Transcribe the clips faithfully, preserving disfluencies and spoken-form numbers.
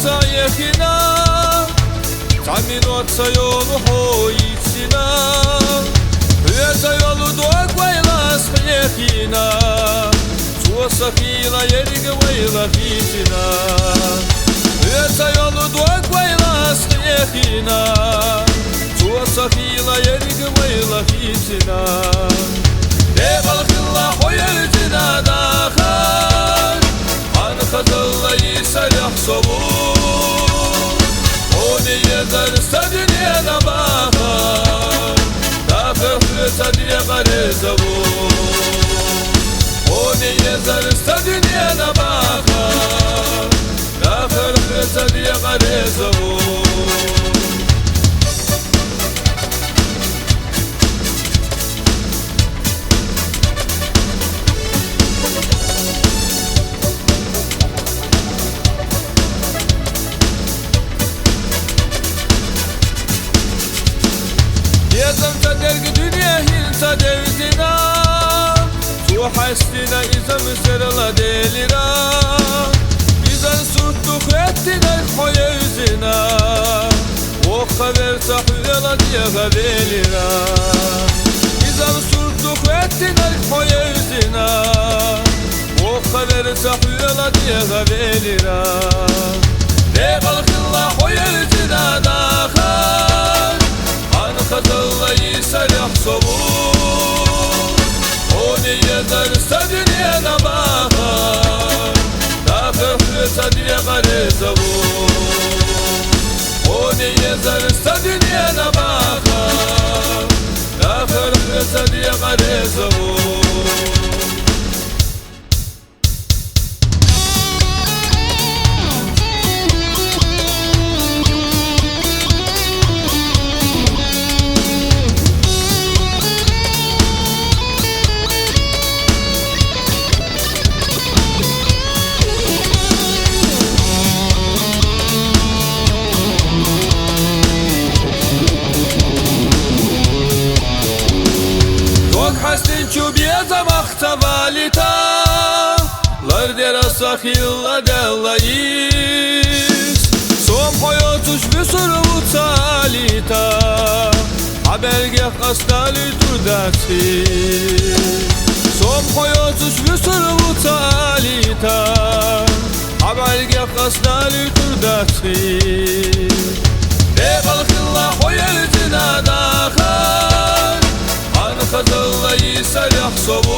Са яхина, цхьа минот са йолу хьо йицина, хьоьца йолу дог вайлас хьехина, цо са хийла ерриг вайла хийцина. Хьоьца йолу дог вайлас хьехина, цо са хийла ерриг вайла хийцина. Декъал хилла хьо евзина дахар, хьан хазалла йисарехь со ву. Хьуна езар са дуьненан бахар, дахар хьоьца декъа реза ву. Хьуна езар са дуьненан бахар, дахар хьоьца декъа реза ву. Деза ца дерг дуьне хӀинца девзина, цо хьаьстина иза мисарла делира. Изан сурт ду хӀоьттинарг хьо евзина, воккха верца хьоьла дегӀа велира. Изан сурт ду хӀоьттинарг хьо евзина, воккха верца хьоьла дегӀа велира. Декъал хилла хьо евзина дахар, хьан хазалла йисарехь со ву. Хьуна езар са дуьненан бахар, дахар хьоьца декъа реза ву. Хьуна езар са дуьненан бахар, дахар хьоьца декъа реза ву. Дог хьаьстинчу безамах ца валийта, лардира са хийла Далла йис. Со-м хьо йоцуш вуьсур ву ца алийта, хьан бӀаьргех ас далуьйтур дац хӀинца. Со-м хьо йоцуш вуьсур ву ца алийта, хьан бӀаьргех ас далуьйтур дац хӀинца. Декъал хилла хьо евзина дахар, хьан хазалла йисарехь со ву.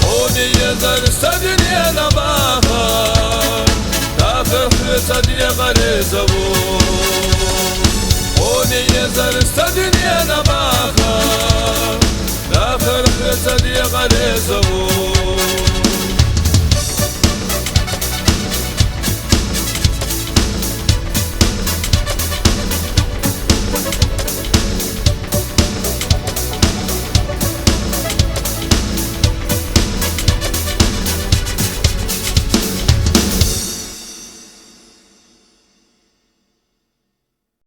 Хьуна езар са дуьненан бахар, дахар хьоьца декъа реза ву. Хьуна езар са дуьненан бахар, дахар хьоьца декъа реза ву.